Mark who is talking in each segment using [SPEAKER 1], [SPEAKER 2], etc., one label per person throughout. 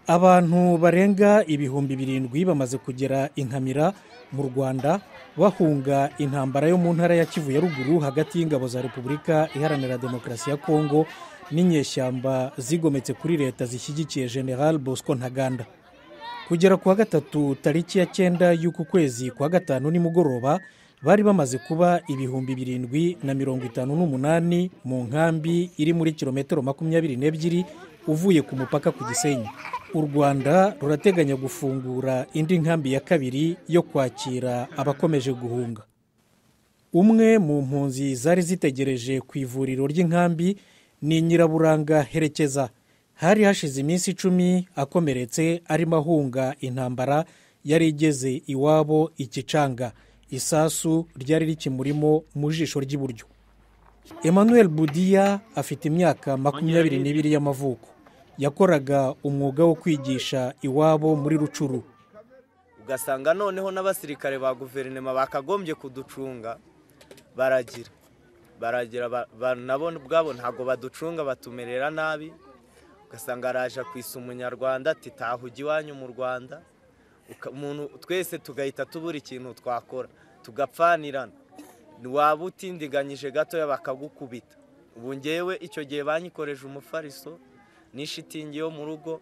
[SPEAKER 1] Abantu barenga 7000 bamaze kugera inkamira mu Rwanda bahunga intambara yo mu ntara ya Kivu ya ruguru hagati y'ingabo za Repubulika Iharanira Demokarasi ya Kongo n'inyeshyamba zigometse kuri leta zishyigikiye General Bosco Ntaganda. Kugera kuwa gatatu tariki ya 9 y'uku kwezi kwa gatanu nimugoroba bari bamaze kuba 7058 mu nkambi iri muri kilometero 22 uvuye ku mupaka ku Gisenyi. U Rwanda rurateganya gufungura indi nkambi ya kabiri yo kwakira abakomeje guhunga. Umwe mu mpunzi zari zitegereje ku ivuriro ry'inkambi ni Nyiraburanga Herekeza. Hari hashize iminsi 10 akomeretse arimo ahunga intambara yari igeze iwabo ikicanga. Isasu ryari rikimurimo mu jisho ry'iburyo. Emmanuel Budia afite imyaka 22 y'amavuko. Yakoraga umwuga wo kwigisha iwabo muri Rucuru.
[SPEAKER 2] Ugasanga noneho n'abasirikare ba guverinoma bakagombye kuducunga baragira nabo ubwabo ntago baducunga, batumerera nabi. Ugasanga araje kwisa umunyarwanda ati tahugi wanyu mu Rwanda, umuntu twese tugahita tubura ikintu twakora tugapfanirana. Waba utindiganyije gatoya bakagukubita. Ubu ngewe icyo gihe banyikoreje umufariso n'ishitingi yo mu rugo,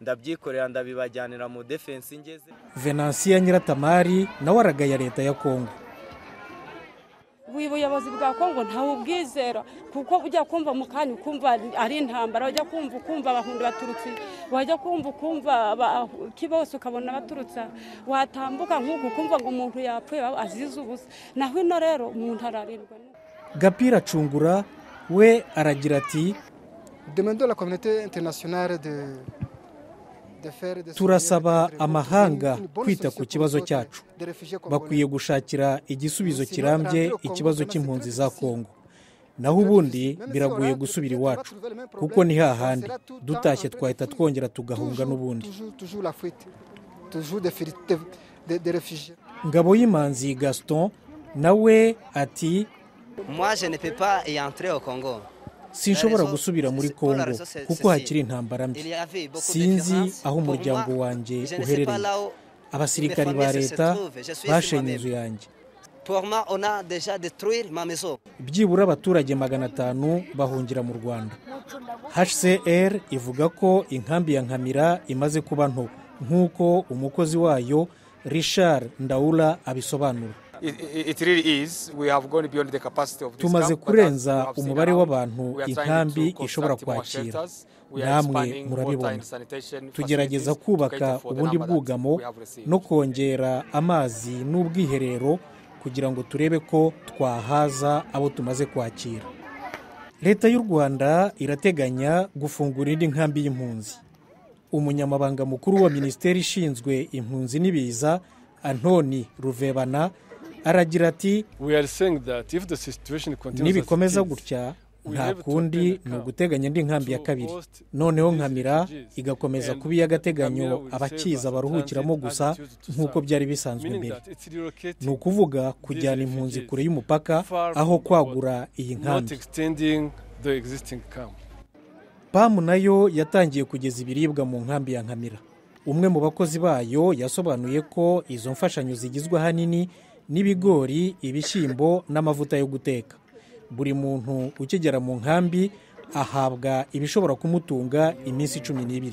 [SPEAKER 2] ndabyikorera ndabibajyanira mu defense ngeze.
[SPEAKER 1] Venantia Nyiratamari nawe aragaya leta ya Kongo.
[SPEAKER 3] Ubuyobozi bwa Kongo ntawe ubwizera, kuko ujya kumva mu kanya ukumva ari intambara, ujya kumva ukumva abahundu baturutse, wajya kumva ukumva kibose ukabona baturutsa, watambuka nk'uko ukumva ngo umuntu yapfuye azize ubusa. Naho ino rero umuntu ararindwa.
[SPEAKER 1] Gapira Cungura we aragira ati turasaba amahanga kwita ku kibazo cyacu. Bakwiye gushakira igisubizo kirambye ikibazo cy'impunzi za Kongo. Naho ubundi biragoye gusubira iwacu kuko ni hahandi dutashye twahita twongera tugahunga n'ubundi. Ngabo y'Imanzi Gaston nawe ati sinshobora gusubira muri Kongo kuko hakiri intambara mbi. Sinzi aho umuryango wanjye uherereye. Abasirikari ba leta bashenye inzu yanjye. Byibura abaturage 500 bahungira mu Rwanda. HCR ivuga ko inkambi ya Nkamira imaze kuba nto nk'uko umukozi wayo Richard Ndaula abisobanura. Tumaze kurenza umubare w'abantu inkambi ishobora kwakira, namwe murabibona. Tugerageza kubaka ubundi bwugamo no kongera amazi n'ubwiherero kugira ngo turebe ko twahaza abo tumaze kwakira. Leta y'u Rwanda irateganya gufungura indi nkambi y'impunzi. Umunyamabanga mukuru wa Minisiteri ishinzwe impunzi n'ibiza Antoni Ruvebana aragira ati nibikomeza gutya nta kundi ni uguteganya indi nkambi ya kabiri. Noneho Nkamira igakomeza kuba iy'agateganyo abakiza baruhukiramo gusa nk'uko byari bisanzwe mbere. Ni ukuvuga kujyana impunzi kure y'umupaka aho kwagura iyi nkambi. PAM nayo yatangiye kugeza ibiribwa mu nkambi ya Nkamira. Umwe mu bakozi bayo yasobanuye ko izo mfashanyo zigizwe ahanini n'ibigori, ibishyimbo n'amavuta yo guteka. Buri muntu ukigera mu nkambi ahabwa ibishobora kumutunga iminsi 12.